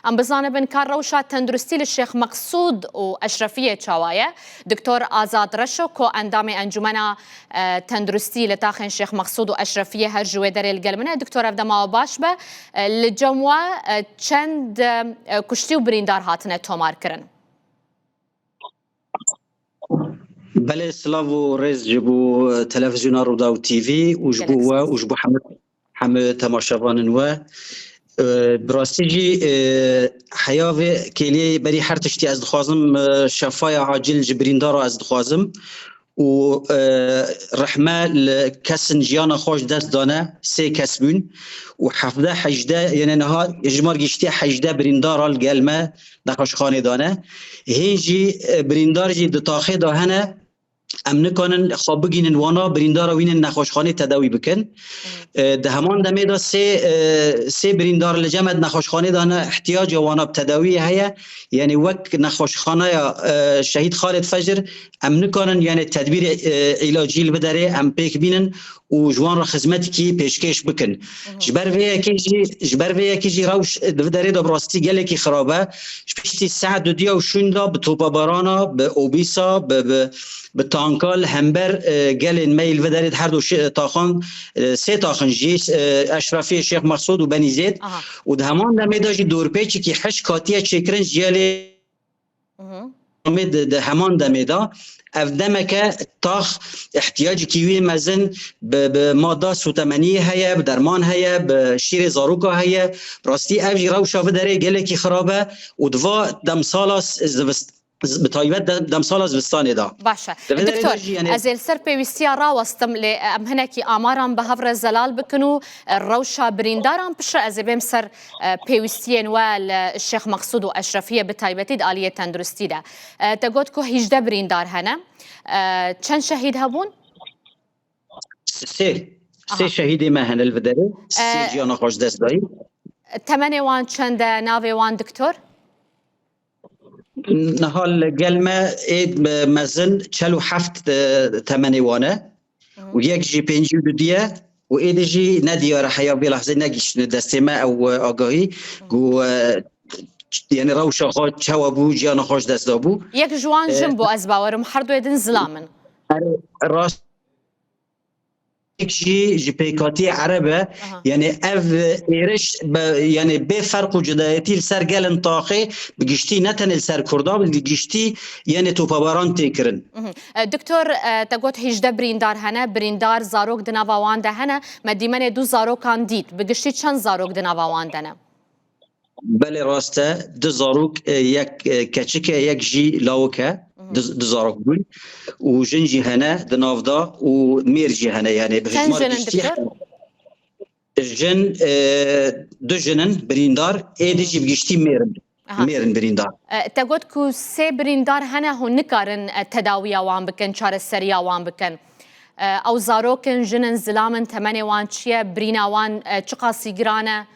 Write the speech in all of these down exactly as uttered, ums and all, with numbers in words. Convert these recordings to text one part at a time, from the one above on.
Em bizanibin ka rewşa tenduristî li Şêx Meqsûd û Eşrefiyê çawa ye. Doktor Azad Reşo ku endamê Encûmena, e, Tenduristî li taxên Şêx Meqsûd û Eşrefiyê her ji wê derê li gel min e. Doktor, ev dema we baş be. E, li cem we, e, çend, e, kuştî û birîndar hatine tomarkirin? Belê, silav û rêz ji bo, e, televîzyona Rûdaw T V û ji bo Gelek we spas. Û ji bo hemû, hemû temaşevanên we. E, bi rastî jî, e, heya vê kêliyê berî her tiştî ez dixwazim, e, şefaya acil ji birîndara ez dixwazim û, e, rehme li kesin jiyana xwe ji dest dane, sê kes bûn û hevdeh hejdeh, yani niha ji mar giştiye hejdeh birîndara li gel me nexweşxanê de ne. Hîn jî, e, birîndar jî di taxê de hene, em nikanin xwe bigînin wana birîndara wînin nexweşxanê tedawî bikin. E, di heman demê de sê, e, sê birîndar li cem me di nexweşxanê de ne, ihtiyaca wana bi tedawiyê heye. Yani wek nexweşxaneya, e, Şehîd Xalid Fecr, em nikanin yani tedbîrê, e, îlacî li vê derê em pêk bînin û ji wan re xizmetekî pêşkêş bikin. Ji ber vê yekê jî, ji ber vê yekê jî rewş di vê derê de bi rastî gelekî xirab e. Ji piştî saet dudiya û şûnda bi topabarana, bi obîsa, bi, bi, bi tanka li hember, e, gelên me yê li vê derê di her du şi-, taxan, e, sê taxin jî, e, Eşrefiyê, Şêx Meqsûd û Benî Zêd. Aha. Û di heman demê de jî dorpêçekî hişk hatiye çêkirin ji gelê Mhm. Amê di, di heman demê de ev demeke tax ihtiyacekî wî mezin bi, bi madda sûtemeniyê heye, bi derman heye, bi şîrê zaroka heye. Rastî ev jî rewşa vê derê gelekî xirab e û di va demsala s-, zivist-, z-, bi taybet de-, demsala zivistanê de. Baş e. Di vê derê de Doktor, jî, yani, ez ê li ser pêwîstiya rawestim, lê em hinekî amaran bi hev re zelal bikin û, e, rewşa birîndaran piştre ez ê bêm ser e, pêwîstiyên we li Şêx Meqsûd û Eşrefiyê bi taybetî di aliyê tenduristî de. E, te got ku hîjdeh birîndar hene. E, çend şehîd hebûn? Sê. Sê Aha. şehîdê me hene li vê derê. Sê E, jiyana xwe ji dest dayî. Temenê wan çend e? Navê wan, doktor? Niha li gel me ê mezin çel û heft, e, temenê wan e. Mhm. Û yek jî pêncî û du diye û êdî jî nediyar e, heya vê lehzê negihiştine destê me ew, e, agahî Mhm. ku, e, ç-, yani rewşa xwe çawa bû, jiyana xwe ji dest dabû. Yek ji wan E, jin bû, ez bawerim, her duê din zilam in. Erê, rast. Yek jî ji pêkhatiyê Ereb e. Aha. Yani ev êriş be, yani bê ferq û cudayetî li ser gelên taxê bi giştî, ne tenê li ser Kurda, bi giştî yani topabaran tê kirin. Mhm. E, doktor, e, te got hîjdeh birîndar hene, birîndar zarok di nava wan de hene. Me dîmenê du zarokan dît. Bi giştî çend zarok di nava wan de ne? Belê rast e. Du zarok, e, yek, e, keçik e, yek jî lawik e. Mhm. Du, du zarok bûn. Û jin jî hene di nav de û mêr jî hene, yani bi Çend hejmar jin in, giştî doktor? hene. Jin, e, du jin in birîndar, êdî jî bi giştî mêr in. Aha. Mêr in birîndar. E, te got ku sê birîndar hene, hûn nikarin, e, tedawiya wan bikin, çareseriya wan bikin. E, ew zarok in, jin in, zilam in, temenê wan çi ye, birîna wan, e, çiqasî giran e?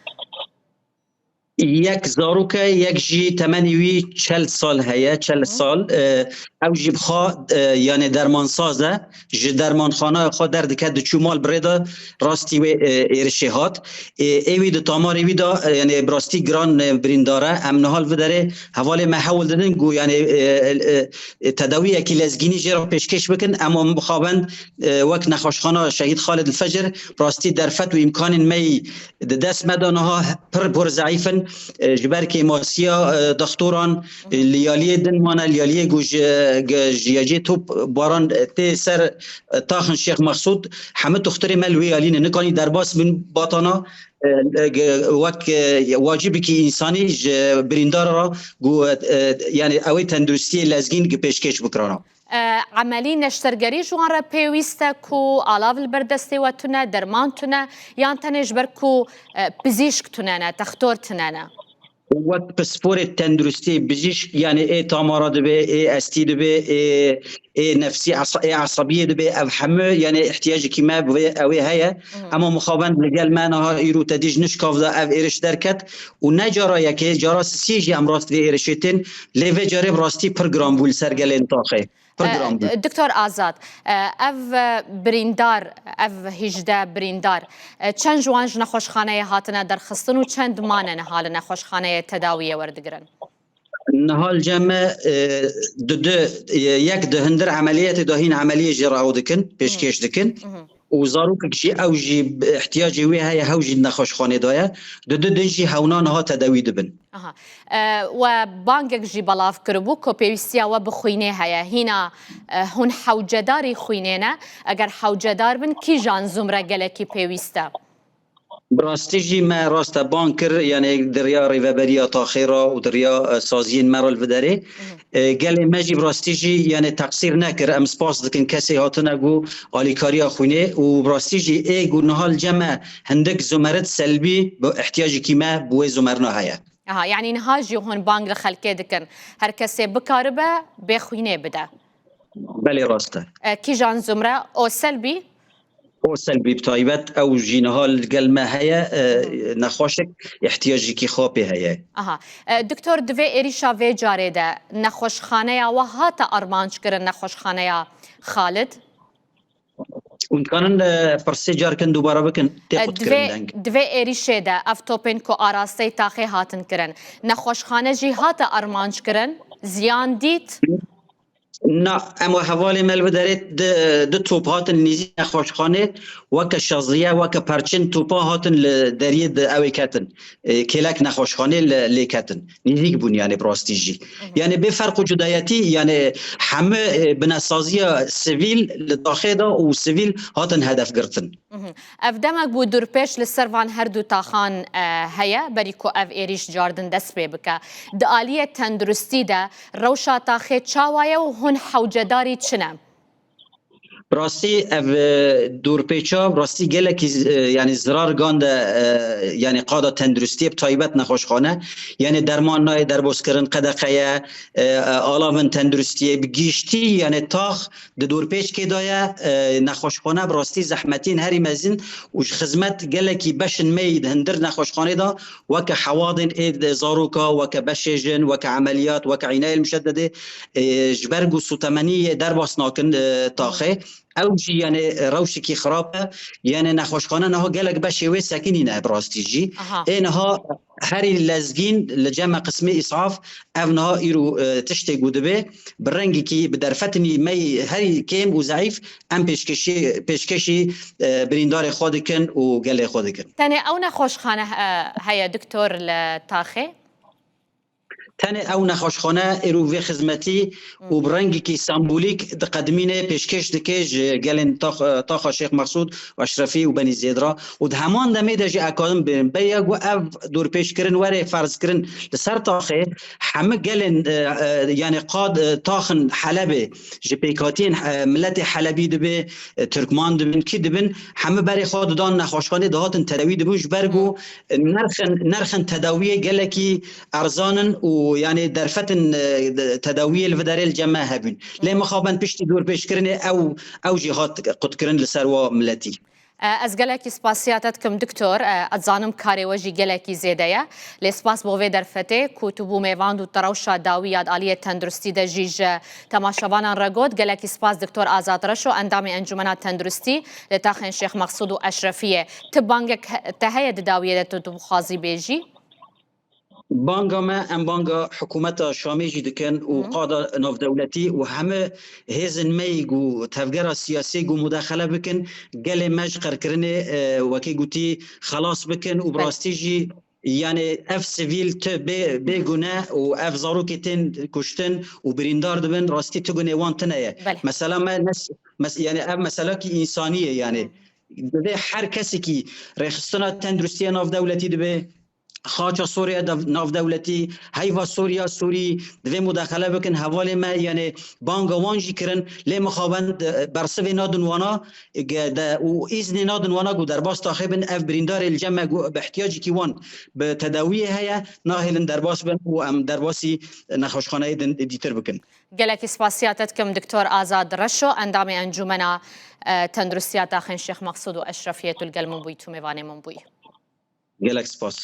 Yek zarok e, yek jî temenê wî çel sal heye, çel Hı. sal. E, ew jî bi xwe, e, yani dermansaz e. Ji dermanxaneya xwe derdike, diçû mal bi rê de rastî wê, e, êrişê hat. E, ê wî di tamarê wî de, e, yani bi rastî giran, e, birîndar e. Em niha li vê derê hevalê me hewl didin ku yani, e, e, e, tedawiyekî lezgînî jê re pêşkêş bikin. Em wan bixabin, e, wek nexweşxana Şehîd Xalid El Fecir, rastî derfet û îmkanên me yî di dest me de niha pir, pir zeîf in. E, ji ber kêmasiya, e, dextoran, e, li yaliyê din mane, li yaliyê ku ji, ge-, ji yecê top baran, e, tê ser, e, taxin Şêx Mexsûd, hemû dextorê me li wê yalî ne, nikanî derbas bin batana, e, e, ge-, wek, e, wacibekî însanî ji birîndar re ku, e, e, yani ew ê tenduristiyê lezgîn gi pêşkêş bikirana. E, emelî neştergerî ji wan re pêwîst e ku alav li ber destê we tune, derman tune, yan tenê ji ber ku, e, pizîşk tune ne, textor tune ne? Wek pisporê tenduristî, bijîşk, yani ê tamara dibe, ê estî dibe, ê, ê nefsî, esa-, ê esabiyê dibe, ev hemû, yani ihtiyacekî me bi vê, ew ê heye. Mhm. Ema mixabin li gel me niha îro te dî ji nişkav de ev êriş derket û ne cara yekê, cara sisiyê jî em rast vê êrişê tên, lê vê carê bi rastî pir giran bû li ser gelên taxê. pir giran bû. Doktor Azad, e, ev, e, birîndar, ev hîjdeh birîndar, e, çend ji wan ji nexweşxaneyê hatine derxistin û çend mane niha li nexweşxaneyê tedawiyê werdigirin? Niha li cem me, e, di du, e, yek di hundir emeliyetê de hîn emeliyê jê rew dikin, pêşkêş dikin. Û zarokek jî ew jî ihtiyacê wê heye, hew jî di nexweşxanê de ye. Di du din jî hewna niha tedawî dibin. Aha. E, we bangek jî belav kiribû ku pêwîstiya we bi xwînê heye. Hîna, e, hûn hewcedarî xwînê ne. Eger hewcedar bin, kîjan zumre gelekî pêwîst e? Bi rastî jî me rast e bang kir, yanê di riya rêveberiya taxê re û di riya, e, saziyên me re li vê derê. E, gelê me jî bi rastî jî, yanê teqsîr nekir. Em spas dikin kesê hatine ku alîkariya xwînê û bi rastî jî ê ku niha li cem me hindik zumerit selbî bi ihtiyacekî me bi wê zumerina heye. Aha, yanî niha jî hûn bang li xelkê dikin. Her kesê bikaribe bê xwînê bide. Belê rast e. E, kîjan zumre? O selbî? O selbî bi taybet ew jî niha li gel me heye, e, nexweşek ihtiyacekî xwe pê heye. Aha. E, doktor, di vê êrîşa vê carê de nexweşxaneya we hate armanc kirin, nexweşxaneya Xalid? Hûn dikanin, e, pirsê carikin dubare bikin, tê E, qut di vê, kirin deng. Di vê êrîşê de ev topên ku arasteyî taxê hatin kirin, nexweşxane jî hate armanc kirin, ziyan dît? Na, em we hevalê me li vê derê di, du top hatin nêzî nexweşxanê, weke şaziye, weke perçin topa hatin li deriyê di ew ê ketin. E, kêlek nexweşxanê li, lê ketin. Nêzîk bûn, yanê bi rastî jî. Yanê bê ferq û cudayetî, yanê hemû, e, binesaziya sivîl li taxê de û sivîl hatin hedef girtin. Mhm. Ev demek bû dûrpêç li ser van her du taxan, e, heye, berî ku ev êrîş cardin dest pê bike. Di aliyê tenduristî de rewşa taxê çawa ye û hûn hewcedarî çi ne? Bi rastî ev, e, dûrpêça bi rastî gelekî z-, e, yanî zirar gande, e, yanî qada tenduristiyê bi taybet nexweşxane. Yanî derman nayê derbozkirin, qedexe ye, e, e, alavin tenduristiyê bi giştî, yanî tax di dorpêçkê de ye, e, nexweşxane bi rastî zehmetiyên herî mezin û ji xizmet gelekî beşên me yî di hundir nexweşxanê de weke hewadên ê zaroka, weke beşê jin, weke emeliyat, weke înayê muşededê, e, ji ber ku sûtemeniyê derbas nakin, e, taxê. Ew jî, yanî, rewşekî xirab e. Yanî nexweşxane niha gelek beşê wê sekinîne bi rastî jî. Aha. Ê niha herî lezgîn li cem me qismê îsaf, ev niha îro, e, tiştê ku dibe, bi rengekî, bi derfetinî me yî herî kêm û zeîf em pêşkêşî, pêşkêşî, e, birîndarê xwe dikin û gelê xwe dikin. Tenê ew nexweşxane, e, heye, doktor, li taxê? Tenê ew nexweşxane îro vê xizmetî û bi rengekî sembolîk diqedimîne, pêşkêş dike ji gelên tax-, taxa Şêx Mexsûd û Eşrefî û Benî Zêd re. Û di heman demê de jî ekadim bêjim, bêya ku ev dorpêçkirin were ferzkirin li ser taxê, hemû gelên, e, e, yanî qad, e, taxin Helebê ji pêkhatiyên, e, miletê Helebî dibe, e, Tirkman dibin, kî dibin, hemû berê xwe didan nexweşxanê, dihatin tedawî dibûn, ji ber ku nerxên, nerxên tedawiyê gelekî erzan in û, yanî, derfetên, e, de-, tedawiyê li vê derê li cem me hebûn. Lê mixabin piştî dorpêçkirinê ew, ew jî hat qutkirin li ser wa miletî. E, ez gelekî spasiya te dikim, doktor. E, ez zanim karê we jî gelekî zêde ye. Lê spas bo vê derfetê ku tu bû mêvan û te rewşa dawî ya di aliyê tenduristî de jî ji temaşevanan re got. Gelekî spas, doktor Azad Reşo, endamê Encûmena Tenduristî li taxên Şêx Mexsûd û Eşrefiyê. Ti bangek he-, te heye di dawiyê de tu, tu bixwazî bêjî? Banga me, em banga hikûmeta Şamê jî dikin û qada navdewletî û hemû hêzên me yî ku tevgera siyasî ku mudaxele bikin, gelê me ji qirkirinê, e, wekî gotî, xelas bikin û bi rastî jî, yanî, ev sivîl tu bê, bê gune û ev zarokê tên kuştin û birîndar dibin, rastî tu gunê wan tune ye. Belê. Mesela me nes-, mes-, yanî, ev meselakî însanî ye, yanî. Divê her kesekî rêxistina tenduristiya navdewletî dibe, xaça Sûriya dev-, navdewletî, heyva Sûriya, Sûrî, divê mudaxele bikin, hevalê me, yanî banga wan jî kirin, lê mixabin, e, bersivê nadin wana, ge-, de, û îznê nadin wana ku derbas taxê bin, ev birîndarê li cem me ku bi ihtiyacekî wan bi tedawiyê heye, nahêlin derbas bin û em derbasî nexweşxaneyê din dîtir bikin. Gelekî spasiya te dikim, doktor Azad Reşo, endamê Encûmena, e, Tenduristiya Taxên Şêx Mexsûd û Eşrefiyê, tu li gel min bûyî, tu mêvanê min bûyî. Gelek spas.